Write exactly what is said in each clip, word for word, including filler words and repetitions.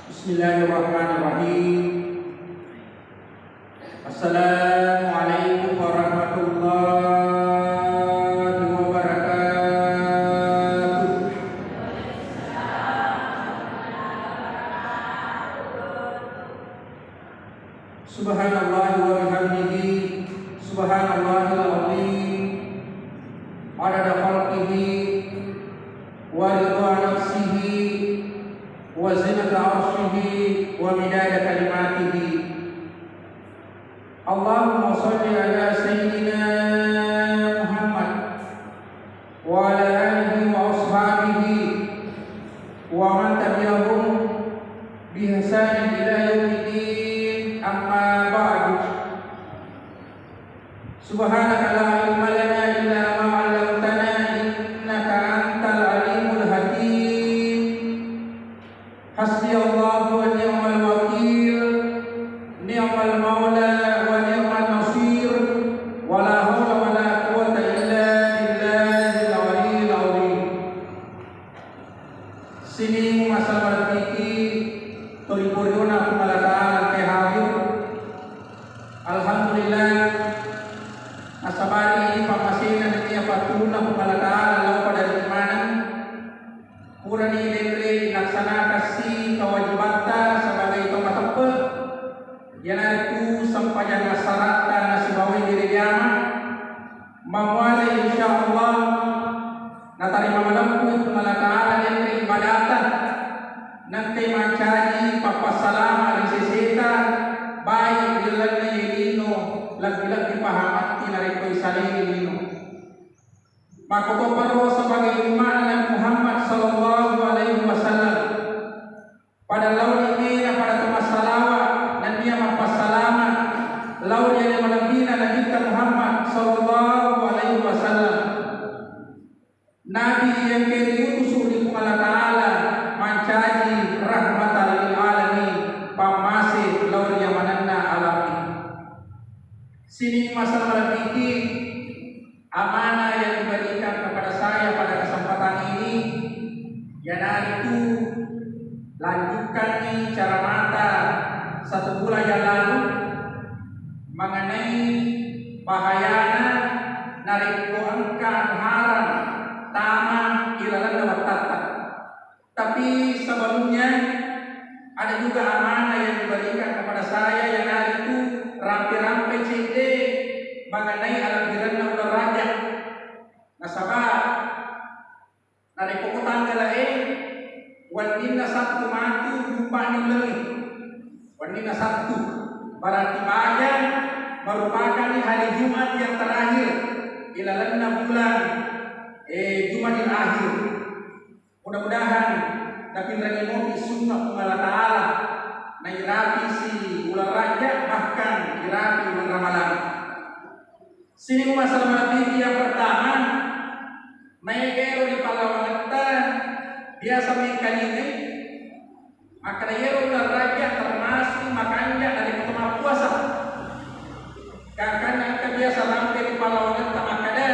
Bismillahirrahmanirrahim. Assalamualaikum warahmatullahi wabarakatuh. Subhanallahi wa bihamdihi, subhanallahil azim, adada khalqihi, wa ridha nafsihi, wa zinata arshihi, wa midada kalimatihi. Allahumma salli ala sayyidina Muhammad wa ala alihi wa ashabihi wa man tabi'ahum bi ihsanin ila yaumiddin, amma ba'du. Subhanaka la ilma lana illa ma 'allamtana innaka antal alimul hakim. Hasbiyallahu wa ni'mal wakil, ni'mal maula wa ni'man nasir, wa la haula wa la quwwata illa billahil aliyyil azim. Sining masalah tiki tori poriona Puang Allah Ta'ala ke hadir. Alhamdulillah, nasabari ini pamasena nennia pattulunna Puang Allah Ta'ala lao pada imanang. Purani denre laksanakan si kewajibatta sebagai tau mateppe, iyanaritu sempajang asaratta nasibawai ri jama. Mamuare insyaallah natarima malempu Puang Allah Ta'ala denre ibadata, nengkai mancaji pappassalama ri seseta, baik ri lalenna iye lino, lebbi-lebbi pahamatti narekko isalai lino. Makkotoparo sebagai umma'na Nabi Muhammad sallallahu alaihi wasallam. Pada laoni mena pada to massalawa nennia mappassalama lao ri ale malebbina Nabitta Muhammad sallallahu alaihi wasallam. Nabi yang ke diutus ri Puang Allah Ta'ala mancaji rahmatan lil alamin, pammase lao ri yamanenna alam. Sining masalah malebbi, amanah yang diberikan kepada saya pada kesempatan ini, iyanaritu lanjutkanni ceramata satu bulan yang lalu mengenai bahayana narekko engka anu haram tama ilalenna wattatta. Tapi sebelumnya, ada juga amanah yang diberikan kepada saya, iyanaritu rampe-rampe cedde mengenai alebbirenna uleng Rajab. Nasaba narekko ko tanggala'e, wenninna Sabtu matu jumpa'ni ulengnge. Wenninna Sabtu, berarti baja merupakan hari Jumat yang terakhir ilalenna bulan, eh, Jumadil Akhir. Mudah-mudahan napinrengngi mopi sunna Puang Allah Ta'ala, nairapi si uleng Rajab, bahkan irapi uleng Ramalang. Sining masalah malebbi yang pertama, maega ero ri pallawangetta biasa mengkalingai makkeda iyaro uleng Rajab termasuk makanja narekko to mappuasa. Gangkanna engka biasa rampe ri pallawangetta makkeda,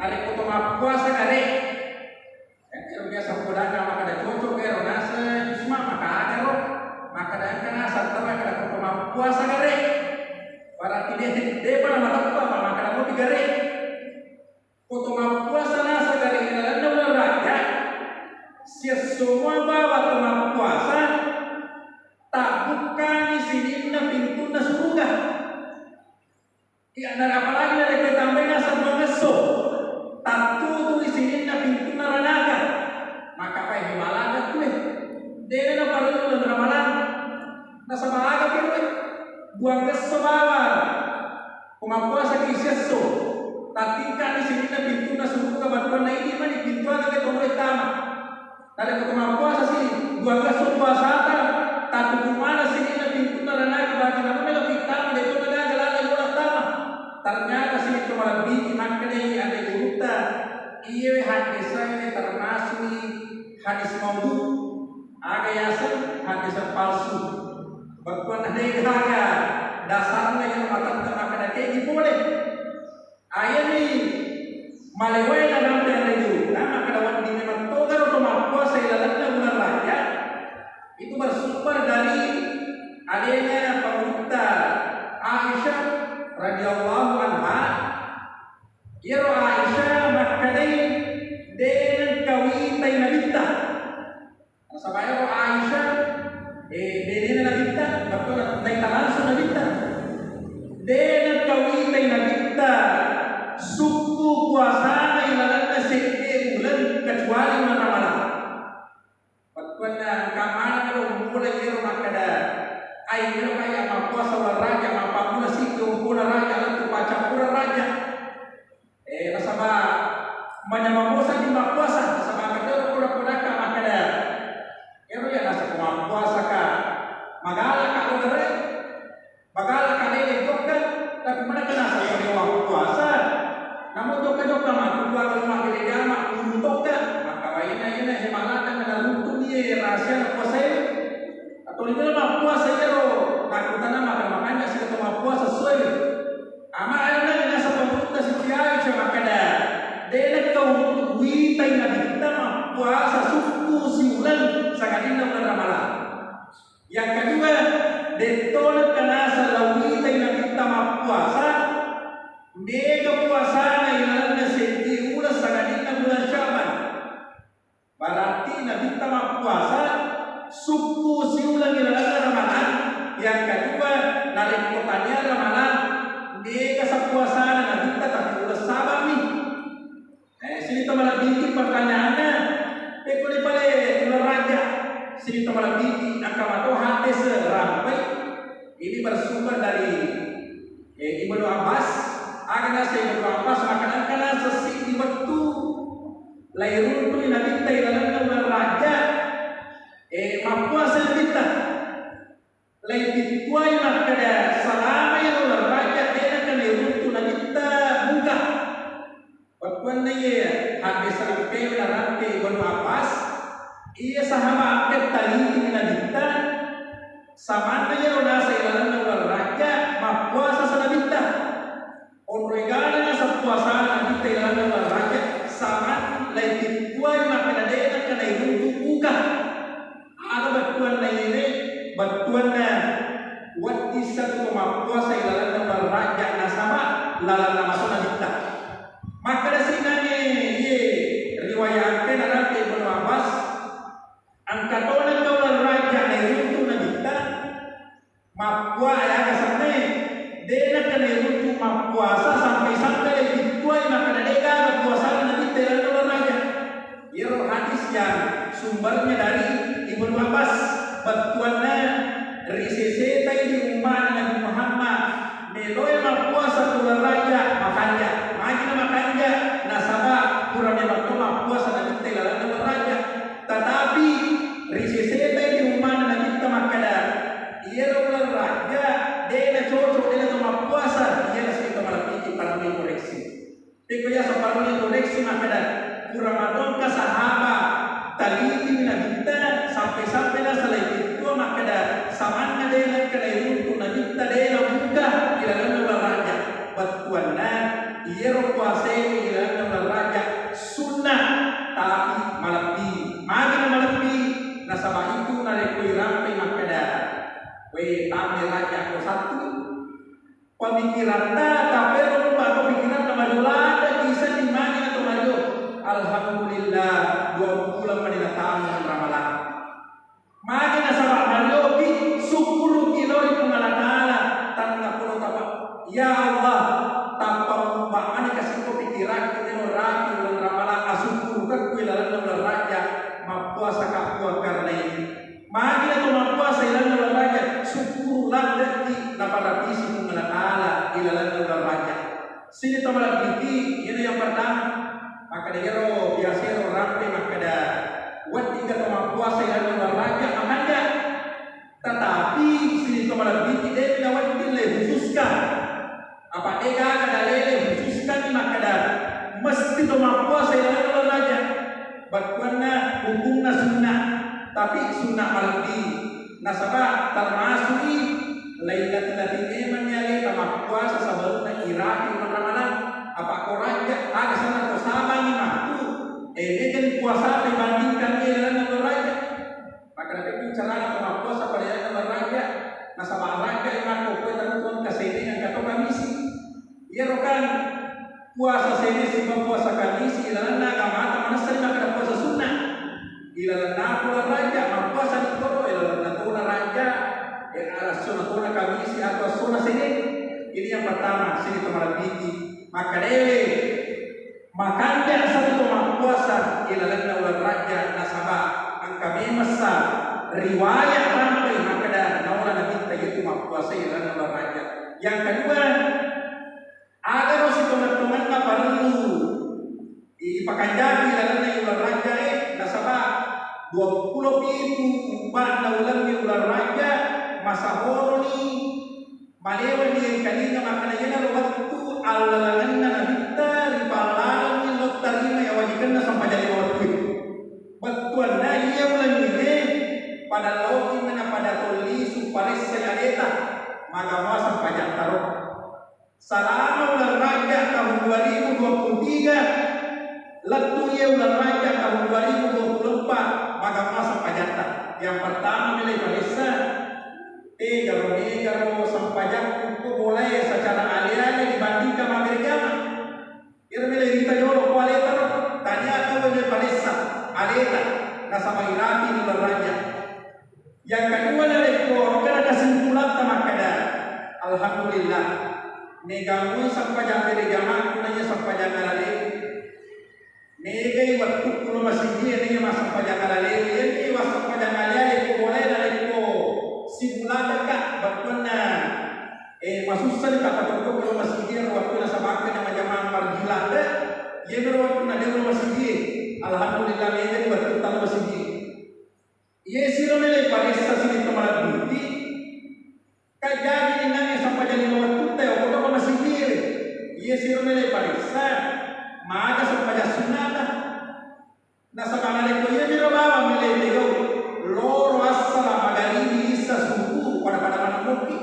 narekko to mappuasa gare. Ero biasa podana makkeda cocok ero naseng Isma, maka agaro makkeda engka naseng tera kada ko mappuasa gare. Berarti de, depa na mateppa makkeda mopi gare. Ko to mappuasa naseng gare ilalenna uleng Rajab, siessomo bawang to mappuasa, tabbukkani sininna pintunna suruga. Iya, na apalagi narekko tambai naseng duangesso, tattutui sininna pintunna ranaka. Maka pae balaga tue. Dena naparellu uleng Ramalang. Nasaba aga piroe? Duangesso bawang. Ko mappuasaki siesso, tattingkani sininna pintunna suruga battuanna idi mani pintu aga tau tama. Narekko to mappuasasi duangesso puasata, tattutu maneng sininna pintunna ranaka, bahkan namo melo pittama de to gaga laleng yola tama. Ternyata sining to malebbiki makkedai ade gurutta, iyewe haddesangnge termasui hadis maudhu. Aga yaseng hadis palsu. Bettuanna de gaga dasarna iyaro matetta makkeda keji pole. Ayani malewae narampe anre gurunna, makkeda wedding memang togaro to mappuasa ilalenna uleng Rajab, itu berarti Iyaro kaya mappuasa uleng Rajab, mappammula siddi ompona Rajab, lettu paccappureng Rajab. Eh, nasaba manyameng mosanni mappuasa, nasaba engka to ko poda-podakka makkeda, ero iya nasaba mappuasaka, magalaka uleng, magalaka lele jokka, tapi manakka nasaba ko mappuasa, namo jokka-jokka makkukua kalau mabbere jama, turu tokka, maka waina ina he malaka na runtu'ni rahasia puasae. Atau ri mappuasa iyaro, nakkutana maka makanja sila to mappuasa soe. Ama ayo nani nasaba gurutta sitiawi ca makkeda, de nakka uwitai nabitta mappuasa sukku siuleng sangadinna uleng Ramalang. Yang kedua, detto nakka nasaba uwitai nabitta mappuasa, mega puasana ilalenna seddi uleng sangadinna bulan Sya'ban. Berarti nabitta mappuasa sukku siuleng ilalenna Ramalang. Yang kedua, narekko tania Ramalang, mega sa puasana nabitta tapi uleng Sya'banni. Eh, sini to malebbiki pertanyaanna, pekko ni pale uleng Rajab, sini to malebbiki, engka mato hadis rampai. Ini bersumber dari, eh, Ibnu Abbas. Aga naseng Ibnu Abbas, makkeda engka naseng siddi wettu lairuntu'i nabitta ilalenna uleng Rajab, eh, mappuasa nabitta. Laipittuai makkeda, selama iyaro uleng Rajab de nakka nairuntu nabitta buka. Wettuanna iye hadis rampewe narampe Ibnu Abbas, iya sahabat engka talitini nabitta, samanna iyaro naseng ilalenna uleng Rajab, mappuasa sa nabitta. Onroi gana naseng puasana nabitta ilalenna uleng Rajab, samanna laipittuai makkeda de nakka nairuntu buka. Aga bettuanna iyene? Bettuanna wedding satu to mappuasa ilalenna uleng Rajab nasaba lalenna maso nabitta. Makkeda sininna iye riwayat engka narampe Ibnu Abbas, engka tona engka uleng Rajab nairuntu nabitta, mappua-, eh, aga senna, de nakka nairuntu mappuasa sampai-sampai laipittuai makkeda de gaga puasana nabitta ilalenna uleng Rajab. Iyaro hadis yang sumbernya dari Ibnu Abbas, bettuanna risesetai di ummana Nabi Muhammad, meloe mappuasa uleng Rajab, makanja. Magi na makanja? Nasaba pura memang to mappuasa nabitta ilalenna uleng Rajab. Tetapi risesetai di ummana nabitta makkeda, iyaro uleng Rajab de nacocok, de nato mappuasa, iyana sito malebbiki parellui koreksi. Pekko yaseng parellui koreksi makkeda, pura mato engka sahabat talitini nabitta sampai-sampai naseng laipittua makkeda, samanna de nakka nairuntu nabitta de nabuka ilalenna uleng Rajab. Bettuanna, iyaro puasae ilalenna uleng Rajab sunnah, tapi malebbi. Magi na malebbi? Nasaba itu narekko irampe makkeda, we, tamai Rajab ko sattu, pemikiratta, tapi ero lupa to pikiranna mario ladde, isenni magi na to mario. Alhamdulillah, dua bulan mani natama Ramalang. Magi nasaba marioki, sukkuruki lao ri Puang Allah Taala, tanna polo tapa, ya Allah, tappa mubba mani kasiko pikiranku melo rapi uleng Ramalang, asukkurukekku ilalenna uleng Rajab, mappuasaka Puang karena ini. Magi nato mappuasa ilalenna uleng Rajab, sukkuru laddeki naparapisi Puang Allah Taala ilalenna uleng Rajab. Sini to malebbiki, iyana yang pertama, makkeda iyaro biasa ero rampe makkeda, wedding ga to mappuasa ilalenna uleng Rajab, makanja. Tetapi sini to malebbiki, de nawedding le khususkan. Apa de gaga dalele khususkan makkeda mesti to mappuasa ilalenna uleng Rajab. Bettuanna hukumna sunnah, tapi sunnah malebbi. Nasaba termasuk i lainati-lati memang ni aleta mappuasa sebelumna irapi uleng Ramalang. Apa ko Rajab, aga senna ko Sabangi matu, eh, mega ni puasa dibandingkan ilalenna uleng Rajab. Maka narekko carana to mappuasa pada ilalenna uleng Rajab, nasaba Rajab i makko koe tentu engka Senin, engka to Kamisi. Iyaro kan puasa Senin siba puasa Kamisi ilalenna agamata manessani makkeda puasa sunnah. Ilalenna uleng Rajab mappuasa ni koro ilalenna tona Rajab, eh, essona tona Kamisi atau essona Senin. Ini yang pertama, sini to malebbiki. Makkedai we, makanja satu to mappuasa ilalenna uleng Rajab nasaba engka memessa riwayat rampai makkeda naola nabitta iya Duappulo pitu umpa'na ulengnge uleng Rajja, masahoroni, malewa ri engkalinga makkeda iyanaro wettu allalengenna Nabitta ripallalengngi lao tarimai awajikenna sempajang lima wettue. Bettuanna iya ulengnge pada laoki na pada tollisu paressai aleta, maga mua sempajatta ro. Salama uleng Rajja tahun dua ribu dua puluh tiga, lettu iya uleng Rajja tahun dua ribu dua puluh empat, maga mua sempajatta. Yang pertama mele paressa, tegaro megaro sempajakku ko bolae secara ale-ale dibandingkan mabbere jama. Iyaro mele rita jolo ko aleta ro, tania tau mele paressa aleta, nasaba irapi uleng Rajja. Yang kedua, narekko engkana kesimpulatta makkeda, alhamdulillah, mega moi sempajang bere jamakku naiya sempajang alaleku. Megai wettukku lo masijie naiya massempajang alalewe, iyami massempajang ale-ale ko bolae narekko sibuladaka bettuanna, eh, masussani tappa tokko lo masijie ro wettu nasaba engka jama-jamang margilada, iyami ro wettu nadero masijie. Alhamdulillah, megai wettutta lo masijie. Iye siro mele paressa sining to malebbiti, kan jaji ninangnge sempajang lima wettutta okko toko masijie. Iye siro mele paressa, maga sempajang sunnata. Nasaba narekko iye miro bawang mele tegau, loro assala magaribi issa subuh pada-pada maneng mokki.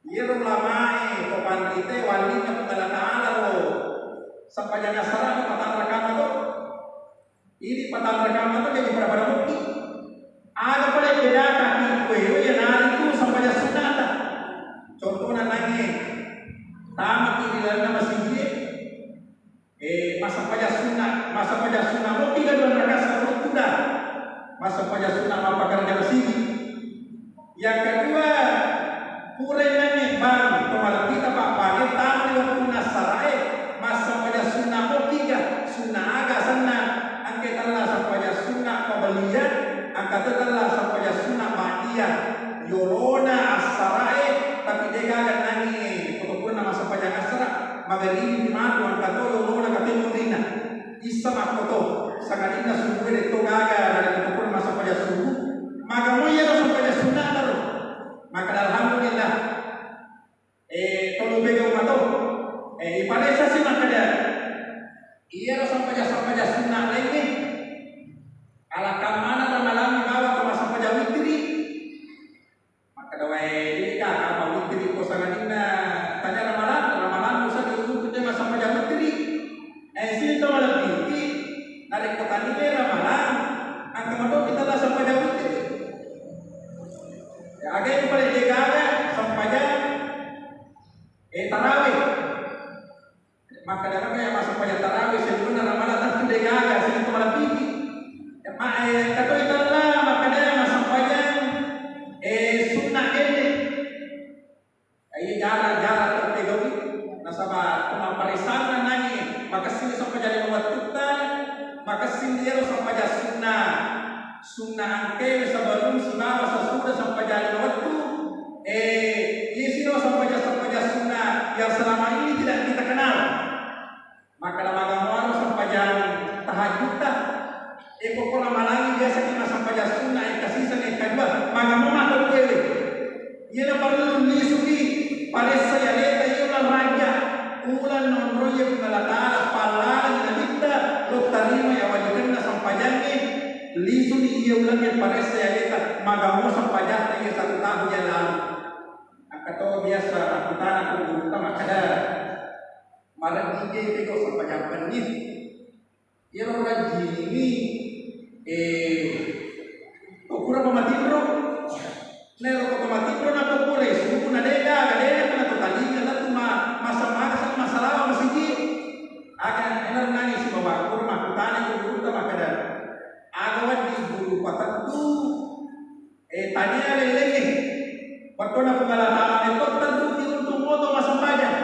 Iyaro ulamae, to panritae, wallinna Puang Allah Taala ro. Sempajang assara'na patang rakaat to. Idi patang rakaat to jadi pada-pada mokki. Aga pale bedaka ki kuero iyanaritu sempajang sunnata. Contohna nangnge, tamaki ri lalenna masijie, Eh, massempajang sunna, massempajang sunna mokki ga dua rakaat saro wettu da. Massempajang sunna mappakarja masigi. Yang kedua, pura nangnge bang, to malebbita pabbage tama di wettunna assara'e, massempajang sunna mokki ga, sunna aga asenna, engka tella sempajang sunna qabliyah, engka to tella sempajang sunna ba'diyah. Yolona assara'e, tapi de gaga nangnge, ko pura massempajang assara, magaribi matu engka to yolona kate munrinna. Issa makkoto, sangadinna subuh de to gaga, narekko to pura massempajang subuh, maga moi iyaro sempajang sunnata ro. Makkeda alhamdulillah. Eh, tolo pegau mato. Eh, iparessasi makkeda, iyaro sempajang-sempajang sunna laingnge, alakkammana ramalangnge bawang to massempajang witri. Makkeda wae, de gaga apa witri ko sangadinna tania ramalang, ramalang usa diurutu de massempajang witri. Eh, sining to malebbiki, narekko tania ramalang, engka mato kita la sempajang witri. Ya, aga yang paling de gaga sempajang, eh, tarawih. Makkeda apa ya massempajang tarawih, sebenarna ramalang tentu de gaga, sining to malebbiki. Ya, ma-, eh, katoi tella makkeda massempajang, eh, sunna dende. Iya, jarang-jarang teppegaui. Nasaba, pemapparisana nangi, makessing sempajang lima wettutta, makessing iyaro sempajang sunna. Sunna angkewe sebelum sibawa sesudah sempajang lima wettu. Eh, iya siro sempajang-sempajang sunna yang selama ini tidak kita kenal. Makkeda maga muaro sempajang tahajudta. E, pokokna malangi biasa ki massempajang sunna, engka siseng, engka dua, maga mua makkuewe. Iyana parellu lisuki, paressai aleta iya uleng Rajja. Uleng naonroiye Puang Allah Taala, pallalengi Nabitta, lo tarimai awajikenna sempajangnge, lisuni iya ulengnge paressai aleta, maga mua sempajatta iya satu tahun yang lalu. Engka to biasa makkutana ku gurutta makkeda, Maredding je peko sempajang penni. Iyaro rajingi, eh, to pura pa matinro. Naero ko to matinro na ko pura suku na dega, na dega na to talinga, na tu ma-, masa-, masa-, masalawa masigi. Aga enang nangi sibawa pura makkutana ko gurutta makkeda, aga wedding guru patettu, eh, tania lelenge. Wettuna Puang Allah Taala metto tentu diruntu moto massempajang.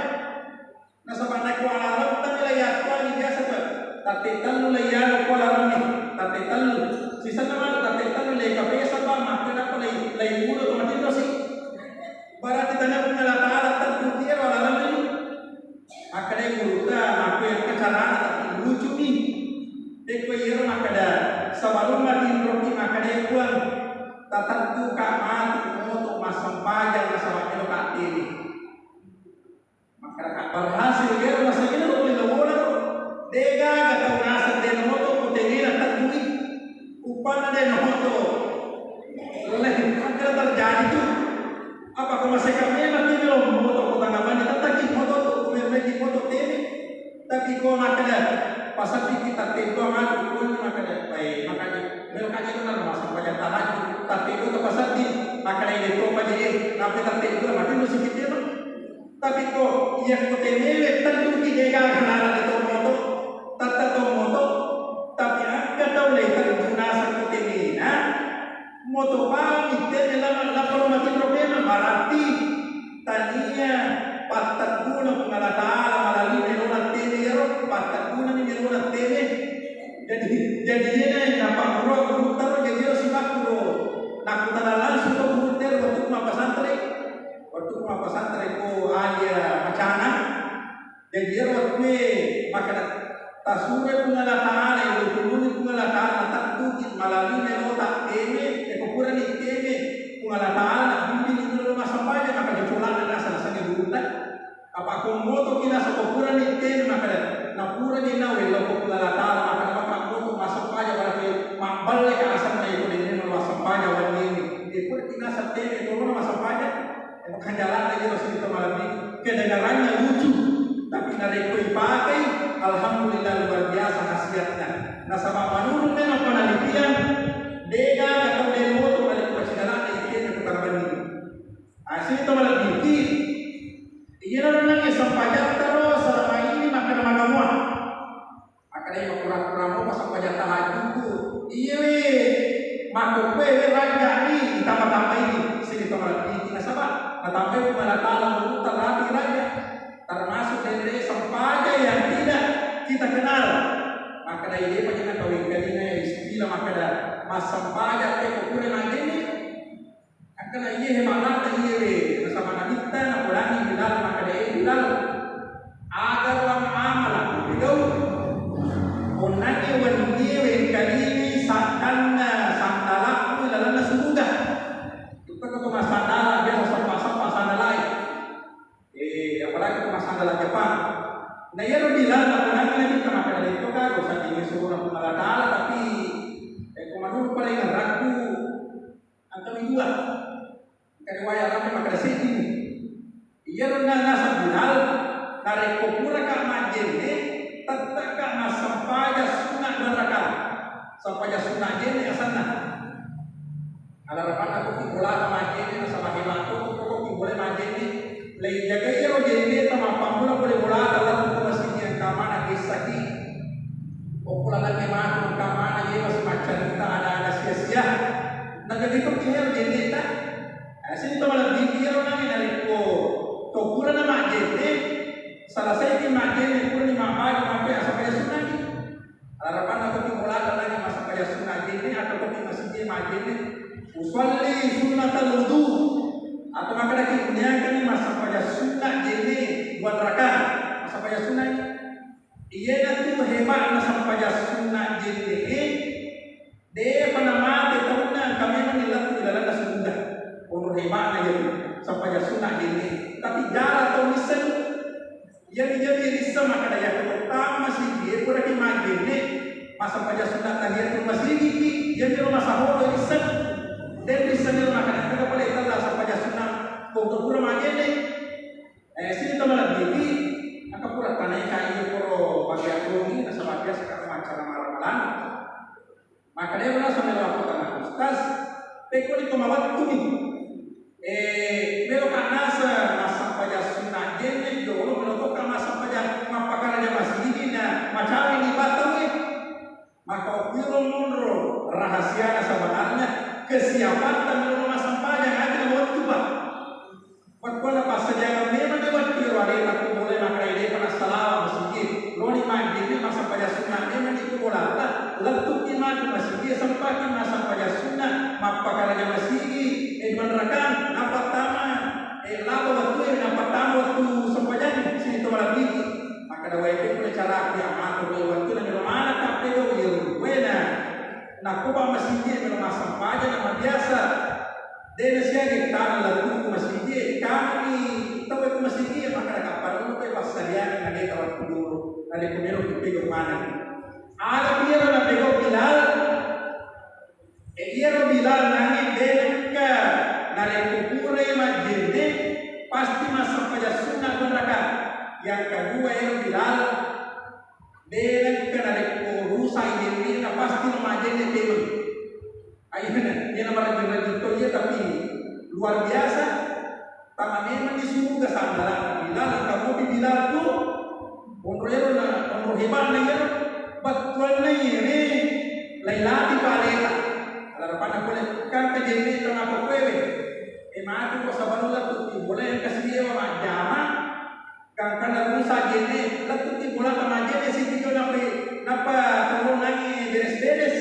Nasaba nako alareng tami lai attuangi biasa tu. Tatte tellu lai anu ko alareng ni. Tatte tellu. Sisenna manu tatte tellu lai kapesa pa makkeda ko lai, lai mulo to matinrosi. Berarti tania Puang Allah Taala tentu tiaro alareng ni. Makkeda gurutta, makkeda carana tapi lucu ni. Dekko iyaro makkeda Salumma tinroki makkeda, Puang, tatedduka matu moto massempajang nasaba melo ka teme. Makkeda ka berhasil gero nasaba melo ko lino bola ro. Degaga tau naseng de noto ko temena teddui. Uppanna de noto. Leh, makkeda terjadi tu. Apa ko maseka memang ni melo moto ko tangga mani, tettaki moto tu, ko memeki moto teme. Tapi ko makkeda, pasaddiki tattedduang matu, ko ni makkeda, bae, makanya, melo kaji benar, massempajang tahajud, tattedduang tu pasaddi, makkeda, ide to paje, eh, nape tattedduang, mati lo sikit dia, Bang. Tapi ko, iya ko temewe, tedduki dega kenala de to moto, tatta to moto, tapi angka tau le teddu naseng ko temena, moto bawang ittene lama laporo matinro memang, berarti tania pattedduna Puang Allah Ta'ala malalui melona tene iyaro, patteddunani melona tene. Jadi, jadi iyena napammuruang gurutta ro, jadi iyaro sibakkuro nakkutana langsung to gurutta ro wettu mappasantre. Wettu mappasantre ko alia macana. Jadi iyaro wettue makkeda, tasuroi Puang Allah Ta'ala, iyaro tulungi Puang Allah Ta'ala, natedduki malalui melota teme, e, ko purani teme, Puang Allah Ta'ala nabbimbingi melo massempajang, maka dicolana naseng-nasengnge gurutta. Apa ko motoki naseng ko purani teme, makkeda, napurani nawe lao ko Puang Allah Ta'ala, makkeda, maka moto massempajang, berarti mabballeka asenna iko denne melo massempajang wenni. E, puraki naseng teme, tolona massempajang. Maka jalanna iyaro sininna malebbi, kedengarannya lucu, tapi narekko ipakai, alhamdulillah, luar biasa khasiatnya. Nasaba menurut memang penelitian, degaga tau de moto narekko macigalana ittena ko tangga benni. Ah, sininna malebbi, iyaro nangnge sempajatta ro selama ini makkeda manawa. Makkedai, makura-kura mo massempajang tahajudku. Iye we, makkukkue we, rajani, ditambah-tambaini. Sininna malebbi nasaba natambai Puang Allah Ta'ala menurutta rapi raja. Termasuk denre sempajang yang tidak kita kenal. Makkedai, depa jana kawengkalinga istilah makkeda massempajang te ko pura majjenne. Akkana, iye he mallata iye we, nasaba Nabitta napodangi Bilal, makkeda, e Bilal, aga ruang amala pegau? Onnangnge wennie wengkalingi saddanna sandalakku ilalenna suruga. Tutta ko to massandala biasa sappa-sappa sandalae. Eh, apalagi ko massandala Jepang. Na iyaro Bilal napodangi Nabitta, makkeda, lettoka, ko saddingnge surona Puang Allah Ta'ala, tapi, eh, ko menurut palengngerakku, engkami dua. Engka riwayat lain makkeda seddimi. Iyaro na-, naseng Bilal, narekko puraka majjenne, tettaka massempajang sunna dua rakaat. Sempajang sunna jenne asenna. Alarapanna koki bolata majjenne, nasaba hebat to, koki bola majjenne. Leijagai iyaro jenneta mappammula pole bolata lettu ko masigi engka mana kessaki. Okko lalengnge matu engka mana yewa simaccarita ada-ada sia-sia. Najagai tokki iyaro jenneta. Eh, sininna malebbi iyaro nangnge narekko to purana majjenne, selesaiki majjenne, purani mabbaju, mappe, massempajang sunnaki. Alarapanna koki bolata nangnge massempajang sunna jenne atau koki masigi majjenne, usalli sunnatal wudu, atau makkedaki, niakani massempajang sunna jenne dua rakaat, massempajang sunnai. Iyanatu hebatna sempajang sunna jenne'e, de'pa namate taunna engka memanni lettu ilalenna suruga. Onro hebatna iyatu sempajang sunna jenne'e. Tapi jarang tau misseng. Iyami-, iyami risseng makkeda, yakko tama masigi e, puraki majjenne, massempajang sunna tahiyatul masigi ki, iyamiro masahoro risseng. De' risseng iro makkeda, engka pale itella sempajang sunna ko pura majjenne. Eh, sininna malebbiki, engka pura tanai kai poro bagian doni, nasaba biasa ka maccarama Ramalang. Makkedai naseng melo akkutana, Ustaz, pekkoni ko mawettumi, eh, melo ka naseng massempajang sunna jenne jolo, melo tokka massempajang mappakaraja masigi na macawe ni battauwe. Maka okkuiro monro rahasiana sebenarnya kesiapatta melo massempajang, aja wettu, Pak. Makkuana passadiangang memang de' wettu iyaro aleta ko mulai makkedai de'pa nassalawa masigi. Loni majjenne massempajang sunna memang iko bolata, lettuki matu masigi, sempaki massempajang sunna, mappakaraja masigi, eh, dua rakaat, napattama, eh, laba wettue, napattama wettu sempajang, sininna malebbiki. Makkeda wae pole caraku iya matu ri wettunna melo maneng tappegau iyaro duena. Na Ko pa masigi melo massempajang na mabiasa. De' nasiaga tana lettu ko masigi, kami tau ko masigi makkeda kapparellu ko passadiang na de' tawattu dulu. Narekko melo ki pegau maneng. Aga iyaro napegau Bilal? E, iyaro Bilal nangnge de' nengka narekko purai majjenne pasti massempajang sunna dua rakaat. Yang kedua ero Bilal de' nengka narekko rusa jennena pasti lo majjenne teweng. Akhirnya, dia nama rajin-rajin to iya, tapi luar biasa. Tama memang di surga sandala. Bilal, kamu di Bilal tu, onro ero na, onro hebat na iya, battuanna iya, ni, lain lagi paleta. Alarapanna boleh, kan kejadian tengah apa kue, eh, mati kok sabar lah tu, boleh yang kasih dia majjama, Gangkanna rusa jenne, lettuki bolata majjenne sitiro nappa, nappa turunangi beres-beres.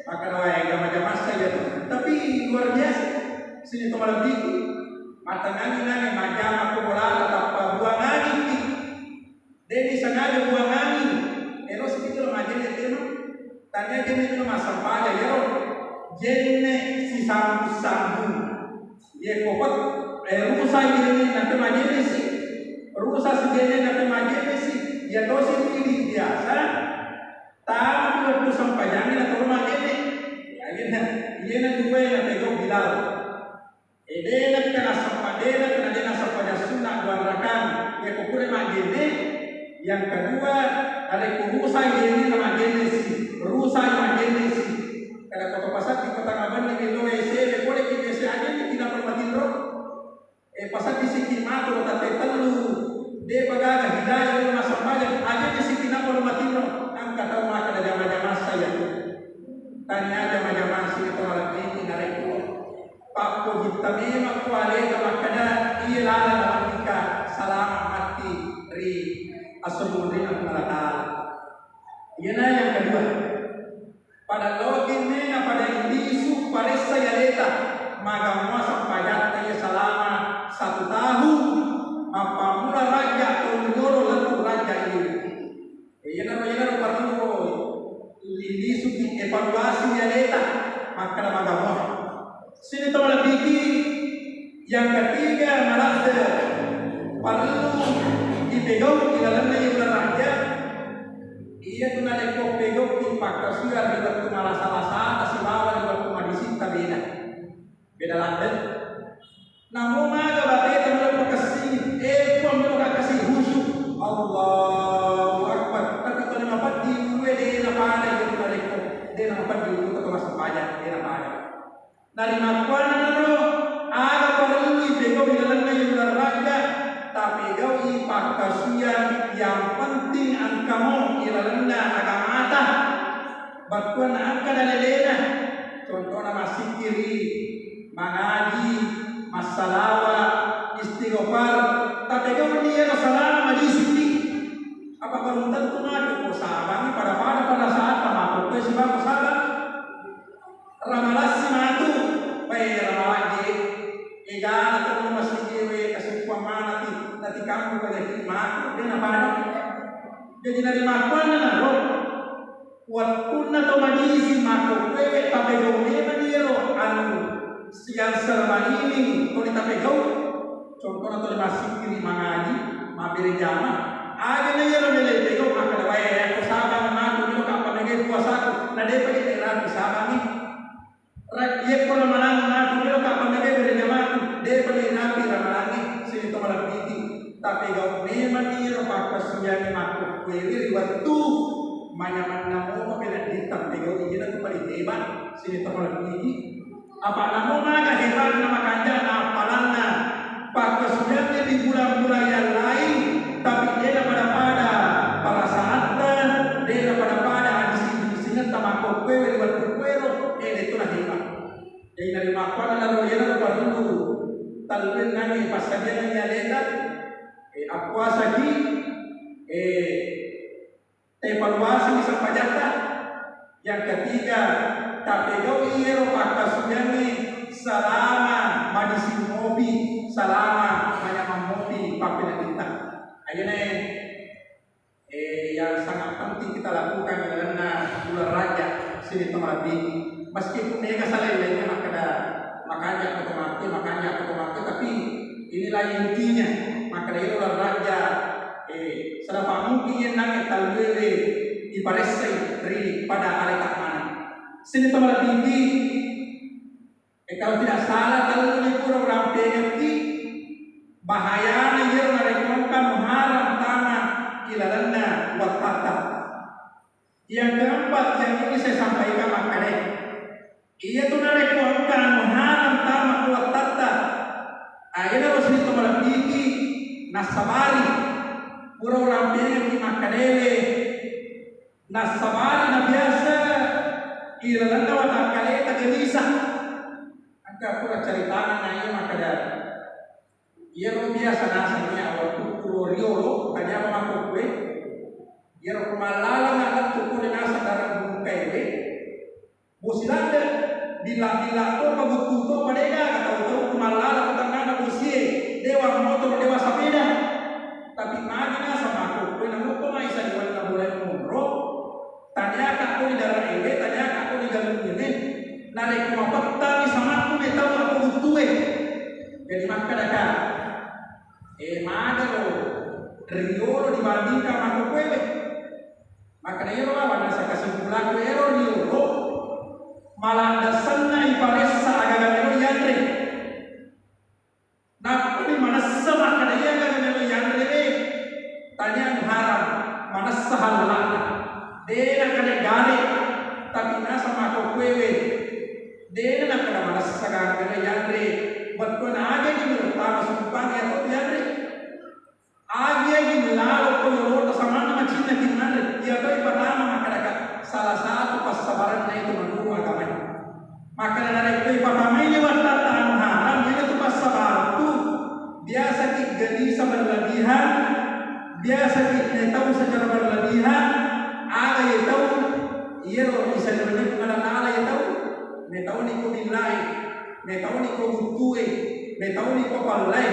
Makkeda wae jama-jamassa iya tu. Tapi luar biasa. Sini to malebbiki. Matangangi nange majjama ko bolata tappa buangangi. Deni sengaja buangangi. Ero sitiro majjenne teno. Tania jenne teno massempajang ero. Jenne sisambung-sambung. Iye ko pet-, eh, rusa jenne nate majjennesi. Rusa sijenne nate majjennesi. Iya tosi idi biasa. Tama wettu sempajangi na toro majjenne. Akhirnya, iyena duwae napegau Bilal. E, dena kena sempa-, dena kena, dena sempajang sunna dua rakaat. Iya ko pura majjenne, yang kedua, narekko rusa jenne na majjennesi. Rusa majjennesi. Kada koto pasatti kota ngabenni melo ese, pole ki ese aja ni tidak perlu matinro. E, pasatti siki matu tatte tellu. De pagaga hidayah dulu massempajang, aja ni siki napa lu matinro. Angka tau maka da jama-jamassa iya tu. Tania jama-jamang sini to malam ini narekko. Pakko jitta memang ku aleta makkeda iya lala namannika salama matti ri assurunrina Puang Allah Taala. Iyana yang kedua. Pada loki mena pada indisu paressa yaleta magamua sempajatta iya salama satu tahun mappammula raja tolugoro lettu raja ini. Iyanaro, iyanaro parellu indisu ki evaluasi yaleta makkeda magamua. Sini to malebbiki yang ketiga malasa parellu dipegau ilalenna yula raja. Iya tu narekko pegauki pakkasuwiyang ri wettu malasa-lasata sibawa ri wettu madisitta beda. Beda ladde. Namo maga bateta melo pakessing, eh, Puang melo kakasi khusyuk. Allahu Akbar. Tapi ko namapeddi ulue de napada iya tu narekko de namapeddi ulue to massempajang, de napada. Narimakkuannanaro aga parellui pegau ilalenna yula raja, tapegau'i pakkasuwiyang yang penting engkamo ilalenna agamata. Battuanna engka dalelena, contohna massikkiri, mangaji, massalawa, istighfar, tapegau'i iyaro salama madisiki. Apa belum tentu matu ko sabangi pada-pada pada saat matu ko sibawa ko sabang. Ramalassi matu, wae ramalang je, egana tau masigi we kasukkuang manati, nati kamu pada ki matu, de napada. Jadi narimakkuannanaro, wettunna to madisi makkokkoe tapegau memang iyaro anu siang seremani ini tuli tapegau. Contohna tuli massikkiri, mangaji, mabbere jama. Aga na iyaro bele pegau makkeda wae, aku sabang matu melo kappa mega puasaku, na depa de rapi sabangi. Ra-, yekko ramalang matu melo kappa mega bere jamaku, depa de rapi ramalangnge, sini to malebbiki. Tapegau memang iyaro pakkasuwiangnge makkokkoe ri wettu manyamanna mopa pela ditta pegau, iyana tu paling hebat, sini to malebbiki. Apa namo maga hebatna makanjana appalanna pakkasuwiangnge di bulan-bulan yang lain, tapi de napada-pada parasaatta, de napada-pada adising-disingetta makkokkoe ri wettu koero, eh, de tu na hebat. Jadi narimakkuannanaro iyanaro parellu talluennangi passadiangengngi aleta, eh, appuasaki, eh, Taevaluasini sempajatta. Yang ketiga, tapegau'i iyaro pakkasuwiangnge selama madising mopi, selama manyameng mopi pappeneddinta. Ayana, eh, yang sangat penting kita lakukan ilalenna bulan Rajab, sini to malebbiki. Meskipun mega salai lainnya makkeda makanja aku to mate, makanja aku to mate, tapi inilah intinya, makkeda iyaro olahraga, eh, sedapa mungkin iye nange talluewe iparessai ri pada aleta maneng. Sini to malebbiki, eh, kalau tidak salah, tellu ni pura urampengekki bahayana iyaro narekko engka muharang tama ilalenna wattatta. Yang keempat yang ingin saya sampaikan makkeda, iyatu narekko engka anu haram tama ku wattatta, ayenaro sining to malebbiki nassabari, pura urampengekki makkedaewe, nassabari nabiasa ilalenna watakkaleta gelisah. Engka pura caritanna na iya makkeda, iyaro biasa naseng iya wettu pura riolo, tania makkokkoe, iyaro ko mallaleng lettu pole naseng dare'na bungkaewe, bosi ladde, billa-billa to, paguttu to, padega tau-tau ko mallaleng ko tengngana bosie, dewa motoro, dewa sapeda. Tapi magi naseng makkokkoe, namukko mai saliwenna bolae monro, taniaka ko ri dare'ewe, taniaka ko ri galungngewe. Narekko mapettangi samakku metau akko guttue. Jadi makkedaka, eh, magaro riolo dibandingkan makkokkoewe. Makkeda iyaro awanna sa kesimpulanku, ero riolo maladdesanna iparessa agaga melo yanre. Nappani manessa makkeda iya gaga melo yanre, tania anu haram, manessa halla'na. De nakkeda gare, tapi naseng makkokkoewe, de nakkeda manessa gaga melo yanre, wettuanna aga gi melo tama sumpang iya to yanre. Agi-agi lalo ko yolota samanna macinna ki manre, iya to ipatama makkedaka salah satu passabaranna itu menurut agama. Makkeda narekko ipatamai wattatta anu haram, iyanatu passabartu. Biasaki gelisah berlebihan, biasaki metau secara berlebihan, aga iya tau, iyaro isaliwenni Puang Allah Taala iya tau, metauni ko billae, metauni ko guttue, metauni ko pallae,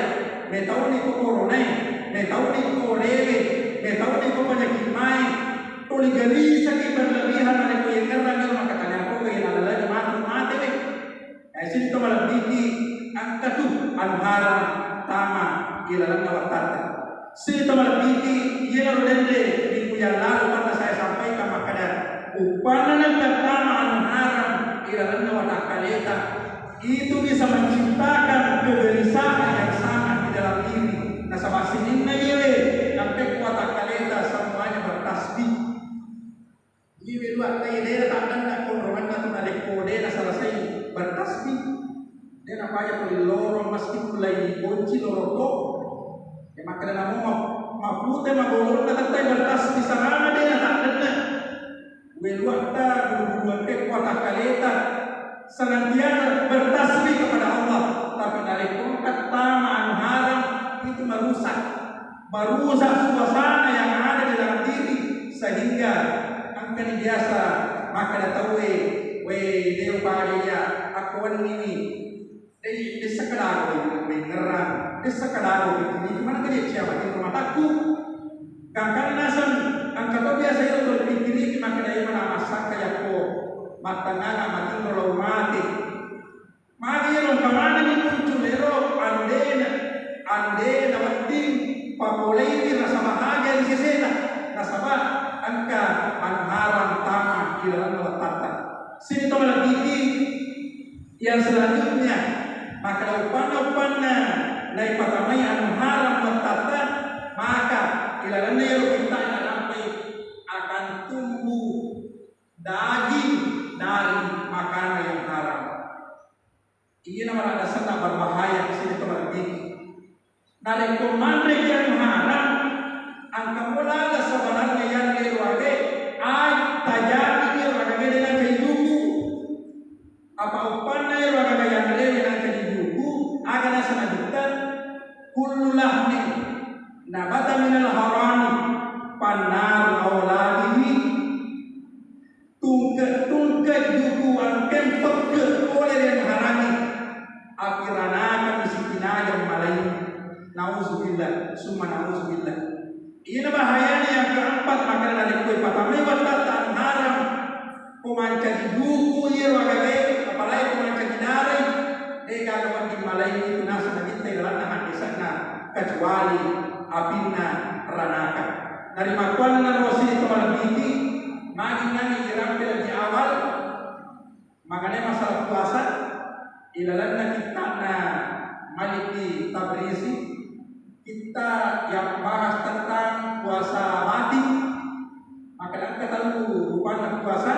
metauni ko koronae, metauni ko rewe, metauni ko penyakit mae, tuli gelisaki berlebihan narekko yengngerrangngi makkeda tania ko laleng matu matewe. Eh, sining to malebbiki engkatu anu haram tama ilalenna wattatta. Sining to malebbiki iyanaro denre minggu yang lalu pernah saya sampaikan makkeda, uppanna nengka tama anu haram ilalenna watakkaleta, itu bisa menciptakan kegelisahan yang sangat di dalam diri. Nasaba sininna iyewe, nampe ko watakkaleta semuanya bertasbih. Iwe luatta iya dena taddenna konronganna tu narekko dena selesai bertasbih. Dena paja tuli loro meskipun lai bonci loro to. Ya makkeda namo ma-, mapute magolonna tettai bertasbih sarana dena taddenna. Iwe luatta bulu-buluan pekko watakkaleta senantiasa bertasbih kepada Allah. Tapi narekko engka tama anu haram, itu merusak. Merusak suasana yang ada di dalam diri, sehingga engkani biasa makkeda tauwe, "We, de upaja iya, akko wenniwi, de, de sekkedago mengngerang, de sekkedago pikkiriki, mana tadi siapa di rumah takku?" Gangkanna naseng, engka to biasa iyaro tuli pikkiriki makkeda, iya mana massakka yakko mattengngangang matinro lao mate. Magi iyaro engka manenni muncul ero anu dena, anu dena wedding papolei rasa bahagia ri sesena, nasaba engka anu haram tama ilalenna wattatta. Sining to malebbiki yang selanjutnya, makkeda uppanna-uppanna naipatamai anu haram wattatta, maka ilalenna iyaro kittana nampai akan tumbuh daging dari makanan yang haram. Iyana maladdesanna berbahaya, sining to malebbiki. Narekko manreki anu haram, engka mo laleng sebenarnya yanre ro agae, ai tajamini ro agae de nangka ijuku. Apa uppanna ero agaga yanrewe nangka ijuku, aga naseng Nabitta, "Kullu lahmin nabata minal harami fannaru aula bihi." Tungke-tungke juku engkae pekke pole ri anu harami, api ranaka misikinajeng malai. Nauzubillah, summa nauzubillah. Iyana bahayana yang keempat, makkeda narekko ipatamai wattatta anu haram, Ko mancaji buku iyaro agagae, apalagi ko mancaji nareng, de' gaga wedding malaingi itu naseng nabitta ilalanna haddese'na, kecuali apinna ranaka. Narimakkuannanaro sining to malebbiki, magi nangi irampe lebih awal, makanya masalah puasa, ilalanna kitta'na Maliki Tabrizi, kitta yang bahas tentang puasa batin, maka engka tellu rupanna puasa,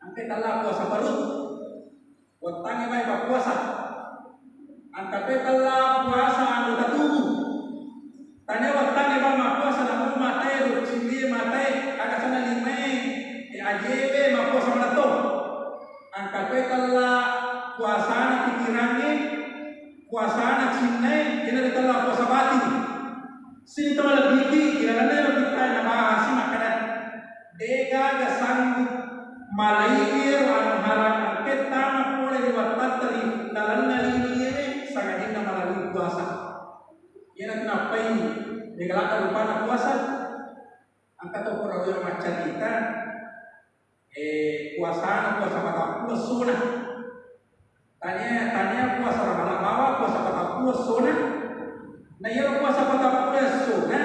engka tella puasa fardu, wettangnge mai pappuasa. Engka to tella puasa anggota tubuh. Tania wettangnge bang mappuasa namu matae, doccillie matae, aga sana limae, e ajewe mappuasa manetto. Engka to tella puasana pikirangnge, puasana cinnae, ina tella puasa batin. Sining to malebbiki, ilalanna ero kitta nabahasi makkeda, de' gaga sanggup malaingi ero anu haram engka tama pole ri wattatta ri lalenna lino iyewe, sangadinna malalui puasa. Iyana tu nappai de' gaga rupanna puasa. Engka to pura wero maccarita, eh, puasana puasa patappulo essona. Tania, tania puasa Ramalang bawang, puasa patappulo essona. Na iyaro puasa patappulo essona,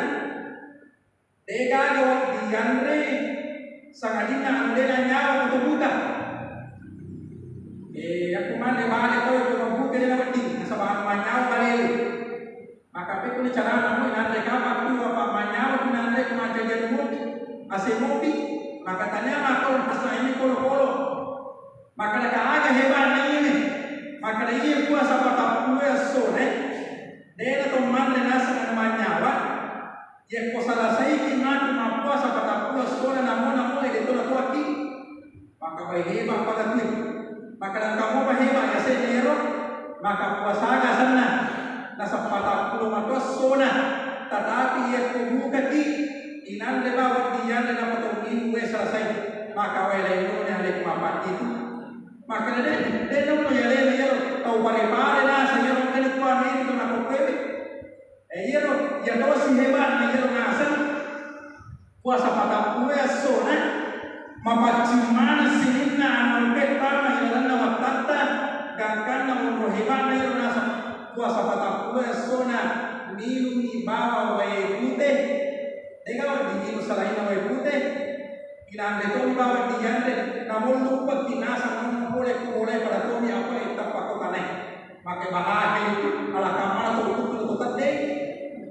de' gaga wedding yanre, sangadinna anu de' nanyawa ko to buka. Eh, aku manre bale to, ko to buka de' nawedding, nasaba anu manyawa balele. Maka pekkuni carana mu nanre kapang tu apa manyawa tu nanre ko mancaji anu mopi, ase mopi, maka tania mako hasna ini kolo-kolo. Maka da aga hebatna ini, maka da iya puasa patappulo essona, de' na to manre naseng anu manyawa, yakko salasaiki matu mappuasa patappulo essona namo namo e de' to natuaki. Maka bai heba pada kui. Maka engka mopa heba yasenna ero, maka puasaga asenna. Nasaba patappulo mato essona, tetapi yakko bukaki, inanre bawang diyanre nappa to minung wae selesai. Maka wae lainno ni alek mapatti tu. Maka de', de' nonno yalena ero tau pare-pare naseng ero engkani kuame itu nako kuewe. Eh, iyaro, iyatosi hebatna iyaro naseng puasa patappulo essona, mapaccing maneng sininna anu engka tama ilalenna wattatta, gangkanna monro hebatna iyaro naseng puasa patappulo essona, minungi bawang wae pute, de' gaga wedding minung salainna wae pute, inanre to bawang diyanre, namollu pekki naseng nonno pole ko mulai pada tomi apa ittappa ko tanae. Make bahaya itu, ala kammana to kuttu to tedde.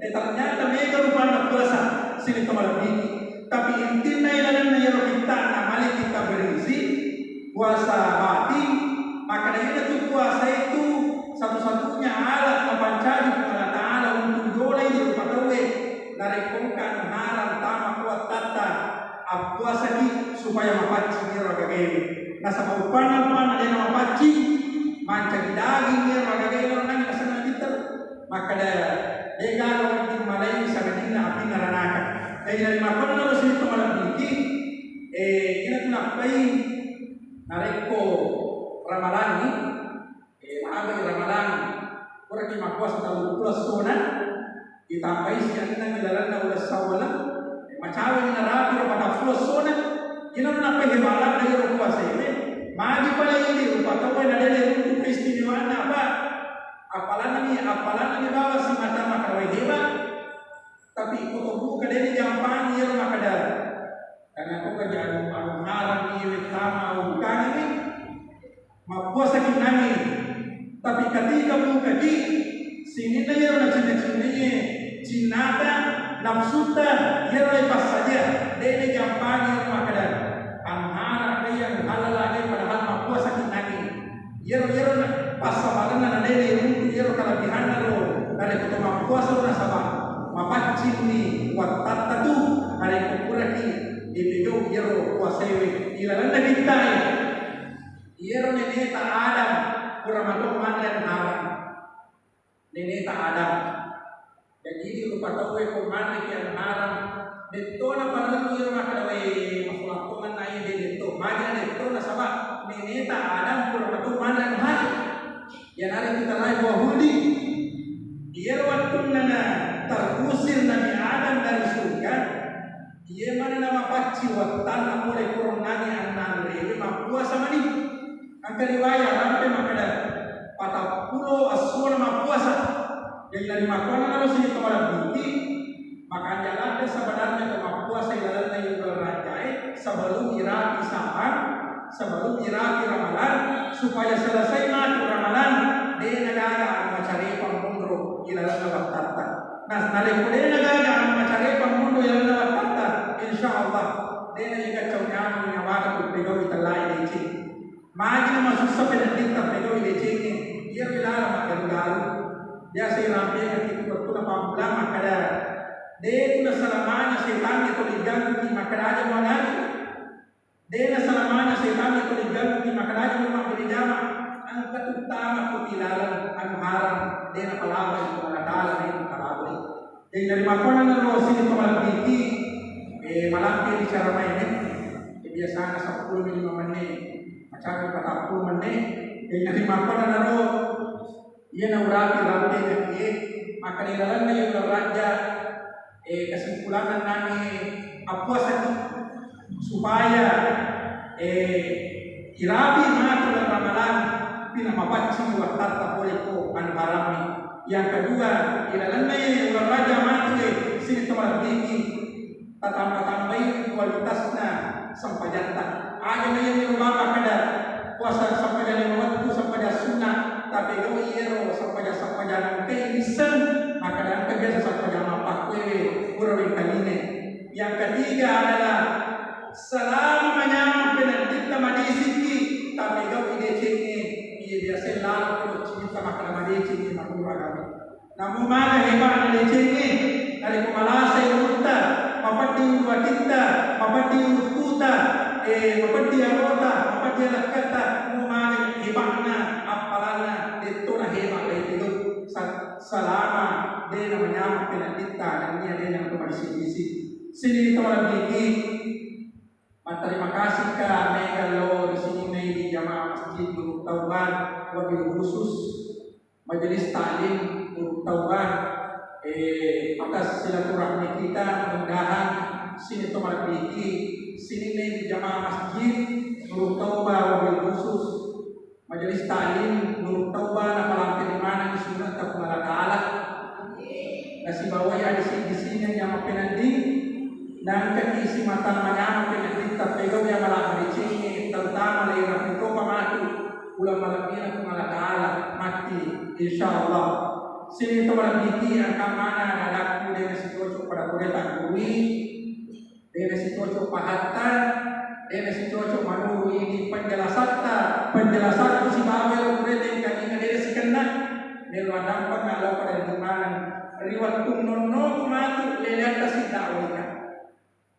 Eh, ternyata mega rupanna puasa, sining to malebbiki. Tapi intinna ilalenna iyaro kitta'na Maliki Tabrizi, puasa batin, maka iyana tu puasa itu satu-satunya alat mapancaji Puang Allah Ta'ala untuk yolai rupa tauwe. Narekko engka anu haram tama ko wattatta, appuasaki supaya mapaccing iyaro agagaewe. Nasaba uppanna-uppanna de' namapaccing, mancaji daging iyaro agagae ro nangi nasenna nabitta. Makkeda de' gaga wedding malaingi sangadinna apinna ranaka. Jadi narimakkuannaro sining to malebbiki, eh, ina tu nappai narekko Ramalangi, Eh, aga Ramalang, puraki mappuasa telluppulo essona, ditambai sianna ilalenna uleng Sawwal, eh, macawani narapi ro patappulo essona, inanna nappa hebalanna iyaro puasaewe, magi pale idi rupa tauwe na de' nairuntu keistimewaanna apa, apalannani, apalannani bawang simata makkeda wae heba, tapi ko to buka de' najampangi iyaro makkeda, karena to kaja anu, anu haram iyewe tama au bukangani, Mappuasaki nangi, tapi ketika bukaki, sininna iyaro nacinna-cinnaie, cinnata, nafsutta, iyaro lepassajia, de' najampangi iyaro makkeda, anu haram de' anu halal de', padahal mappuasaki nangi. Iyaro, iyaro na, passabarenna na de' nairuntu iyaro kalebihanna ro, narekko to mappuasa ro nasaba mapaccingni wattatta tu, narekko puraki, eh, pejau iyaro puasaewe, ilalenna kittae. Iyaro neneta Adam pura mato manre anu haram. Neneta Adam. Jadi, idi rupa tauwe ko manreki anu haram, de'to naparellu iyaro makkeda, "Wae, masulakkongenna iye de', de'to." Magi de'to, nasaba neneta Adam pura mato manre anu haram. Iyanaritu talai buah huldi. Iyaro wettunna na terusir Nabi Adam dari surga, iye mani namapaccing wattanna pole kuronnangi anna mappuasa mani. Engka riwaya rampe makkeda patappulo essona mappuasa. Jadi narimakkuannanaro sining to malebbiki, makanja ladde sebenarnya to mappuasa ilalenna uleng Rajjae sebelum irapi Saban, sebelum irapi Ramalan, supaya selesai matu Ramalan, de nagaga anu macarepa monro ilalenna wattatta. Nah, narekko de nagaga anu macarepa monro ilalenna wattatta, insya Allah de naikacau nyameng nyawata tuppegaui tellae deceng. Magi namasussa penedditta pegau'i decengnge, iyaro ilaleng maggaru-garu. Biasa irampengekki ku wettunna pammulang makkeda, de tu nasalamanya setangnge to ligangguki makkeda aja muagani. De nasalamanya setangnge to ligangguki makkeda aja mumabbere jama. Engka tuttama ku tilaleng anu haram, de napalabai Puang Allah Taala, de napalabai. Jadi narimakkuannanaro sining to malebbiki, eh, malampe bicara maine, eh, biasana seppulo lima menit, macapai patappulo menit. Jadi narimakkuannanaro, iya naurapi rampengekki, eh, makkeda ilalenna iya uleng Rajja, eh, kesimpulanna nangnge appuasaki. Supaya, eh, irapi matu uleng Ramalang, pina mapaccing wattatta pole ko anu harammi. Yang kedua, ilalenna ye uleng Rajja matu e sining to malebbiki, tatamba-tambai kualitasna sempajatta. Aja na iyaro bapa kada puasa sempajang lima wettu, sempajang sunnah, tapi do iyaro sempajang-sempajang engka irisseng, makkeda engka biasa sempajang mappakkuewe pura wengkalinge. Yang ketiga adalah selama manyameng penedditta madecengki, tapegau'i decengnge, iya biasa lalo ko cinta makkeda madecengki makuru agama. Namo maga heba'na decengnge, narekko malasai ulutta, mapeddi ulu atitta, mapeddi ulu tuta, eh, mapeddi alota, mapeddi alekkatta, namo maga heba'na appalanna, dettona heba' leipegau. Sa-, salama de namanyameng penedditta nennia de namadising-dising. Sining to malebbiki, matterima kasihka mega lao ri sininna idi jamaah masjid Nurut Taubat, wabil khusus Majelis Taklim Nurut Taubat, eh, atas silaturahmi kita, mudah-mudahan sining to malebbiki sininna idi jamaah masjid Nurut Taubat, wabil khusus Majelis Taklim Nurut Taubat napalampe manengngi sunnetta Puang Allah Taala. Nasibawai adising-disingeng yang mappenedding, nangkaki simata manyameng penedditta pegau iya malabbi decengnge, terutama lei rapi topa matu uleng malebbina Puang Allah Taala matti, insyaallah. Sining to malebbiki, engka mana dadakku de nasicocok pada kode taggurui. De nasicocok pahatta, de nasicocok manuru idi penjelasatta, penjelasakku sibawa ero purete engkalinga de nasikenna. Melo addampeng nalo pada di maneng ri wettu nonnoku matu leleatta siddawaika.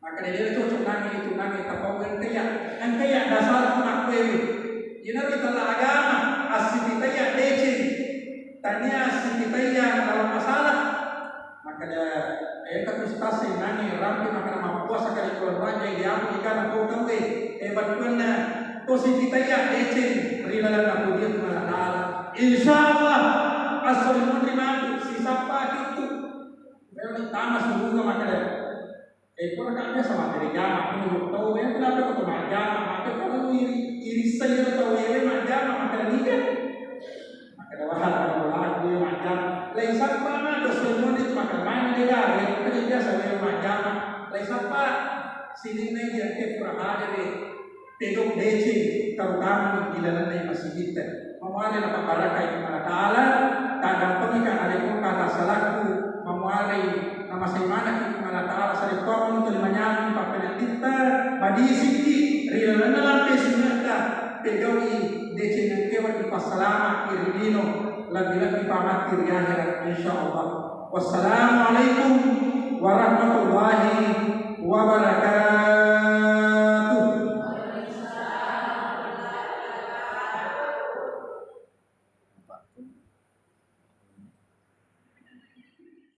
Maka de cocok nangi itu nangi tapau engkaya, engkaya dasarku makkuewe. Inaro itella agama, assipitaya deceng, tania assipitaya dalam masalah. Makkeda, eh, engka ustaz e nangi rampe makkeda mappuasa kali uleng Rajja, diamu ikana ko tauwe, eh, bettuanna to sipitaya deceng ri lalenna pujianna Puang Allah Taala. Insyaallah, esso ri munri matu sisappa kittu. Melo tama suruga makkeda, eh, pura ka biasa mabbere jama, menurut tau, eh, kenapa kau majjama? Makkeda kalau iri, irisseng iro tau ewe majjama, makkeda niga. Makkeda wah, kalau lagu ya majjama. Lai sappa ma, dosa moni tu makkeda mana de gare, makkeda biasa de majjama. Lai sappa, sininna dia ke pura hadere. Pegau deceng, terutama di lalenna masigitta. Mamuare napabarakai Puang Allah Taala, taddampengika narekko kata salakku, mamuare namasei manekki Puang Allah Taala, sarekkoammenni tuli manyameng pappeneddinta, madisiki ri lalenna lampe sunnetta, pegaui deceng engkewe ipassalamaki ri lino, lebbi-lebbi pamatti ri akhirat, insyaallah. Wassalamualaikum warahmatullahi wabarakatuh.